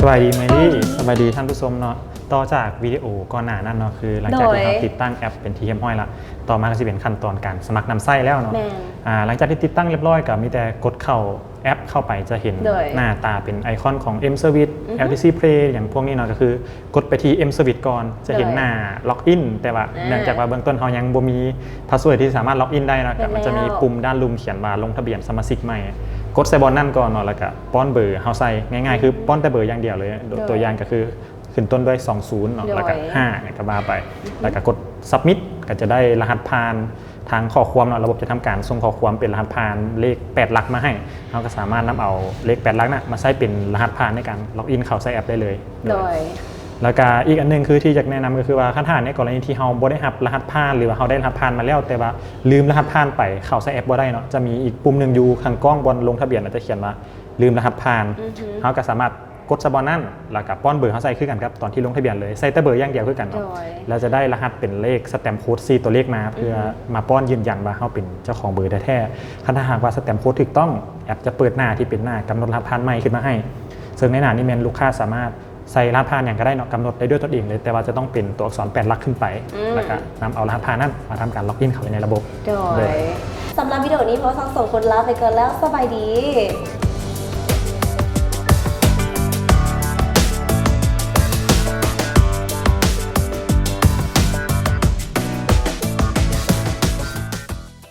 ສະບາຍດີ ເມລີ ສະບາຍດີທ່ານຜູ້ຊົມເນາະ. ຕໍ່ຈາກວິດີໂອກ່ອນໜ້ານັ້ນເນາະ ຄືຫຼັງຈາກທີ່ເຮົາຕິດຕັ້ງແອັບເປັນທີ່ຮຽບຮ້ອຍລະ ຕໍ່ມາກໍຊິເປັນຂັ້ນຕອນການສະໝັກນຳໃຊ້ແລ້ວເນາະ. ອາ ຫຼັງຈາກທີ່ຕິດຕັ້ງຮຽບຮ້ອຍ ກໍມີແຕ່ກົດເຂົ້າແອັບເຂົ້າໄປ ຈະເຫັນໜ້າຕາເປັນໄອຄອນຂອງ M Service LTC Play ຫຍັງພວກນີ້ເນາະ ກໍຄືກົດໄປທີ່ M Service ກ່ອນ ຈະເຫັນໜ້າ login ແຕ່ວ່າເນື່ອງຈາກວ່າເບື້ອງຕົ້ນເຮົາຍັງບໍ່ມີ password ທີ່ສາມາດ login ໄດ້ເນາະ ກໍມັນຈະມີປຸ່ມດ້ານລຸ່ມຂຽນວ່າລົງທະບຽນສະມາຊິກໃໝ່ ກົດໃສ່ບ່ອນນັ້ນກ່ອນເນາະ ແລ້ວກໍປ້ອນເບີເຮົາໃສ່ ງ່າຍໆ ຄືປ້ອນແຕ່ເບີຢ່າງດຽວເລີຍ. ຕົວຢ່າງກໍຄືຂຶ້ນຕົ້ນດ້ວຍ ສອງສູນ ເນາະ ແລ້ວກໍ ຫ້າ ຫຍັງກໍວ່າໄປ ແລ້ວກໍກົດ Submit ກໍຈະໄດ້ລະຫັດຜ່ານທາງຂໍ້ຄວາມເນາະ. ລະບົບຈະທຳການສົ່ງຂໍ້ຄວາມເປັນລະຫັດຜ່ານເລກແປດຫຼັກມາໃຫ້ ເຮົາກໍສາມາດນຳເອົາເລກແປດຫຼັກນັ້ນມາໃຊ້ເປັນລະຫັດຜ່ານໃນການ login ເຂົ້າໃສ່ແອັບໄດ້ເລີຍ. ໂດຍ ແລ້ວກະອີກອັນໜຶ່ງຄືທີ່ຢາກແນະນຳກໍຄືວ່າ ຄັນຖ້າໃນກໍລະນີທີ່ເຮົາບໍ່ໄດ້ຮັບລະຫັດຜ່ານ ຫຼືວ່າເຮົາໄດ້ລະຫັດຜ່ານມາແລ້ວ ແຕ່ວ່າລືມລະຫັດຜ່ານໄປ ເຂົ້າໃສ່ແອັບບໍ່ໄດ້ເນາະ ຈະມີອີກປຸ່ມໜຶ່ງຢູ່ຂ້າງກ້ອງບ່ອນລົງທະບຽນ ອາດຈະຂຽນວ່າລືມລະຫັດຜ່ານ ເຮົາກໍສາມາດກົດໃສ່ບ່ອນນັ້ນ ແລ້ວກໍປ້ອນເບີເຮົາໃສ່ຄືກັນກັບຕອນທີ່ລົງທະບຽນເລີຍ ໃສ່ແຕ່ເບີຢ່າງດຽວຄືກັນເນາະ ແລ້ວຈະໄດ້ລະຫັດເປັນເລກ stamp code ສີ່ຕົວເລກມາ ເພື່ອມາປ້ອນຢືນຢັນວ່າເຮົາເປັນເຈົ້າຂອງເບີແທ້ໆ. ຄັນຖ້າຫາກວ່າ stamp code ຖືກຕ້ອງ ແອັບຈະເປີດໜ້າທີ່ເປັນໜ້າກຳນົດລະຫັດຜ່ານໃໝ່ຂຶ້ນມາໃຫ້ ເຊິ່ງໃນໜ້ານີ້ແມ່ນລູກຄ້າສາມາດ ໃສ່ລະຫັດຜ່ານຫຍັງກໍໄດ້ເນາະ ກຳນົດໄດ້ດ້ວຍຕົນເອງເລີຍ ແຕ່ວ່າຈະຕ້ອງເປັນຕົວອັກສອນແປດຫຼັກຂຶ້ນໄປ ແລ້ວກໍນຳເອົາລະຫັດຜ່ານນັ້ນມາທຳການ login ເຂົ້າໄປໃນລະບົບ. ໂດຍ ສຳລັບວິດີໂອນີ້ ພວກເຮົາສອງຄົນລາໄປກ່ອນແລ້ວ ສະບາຍດີ.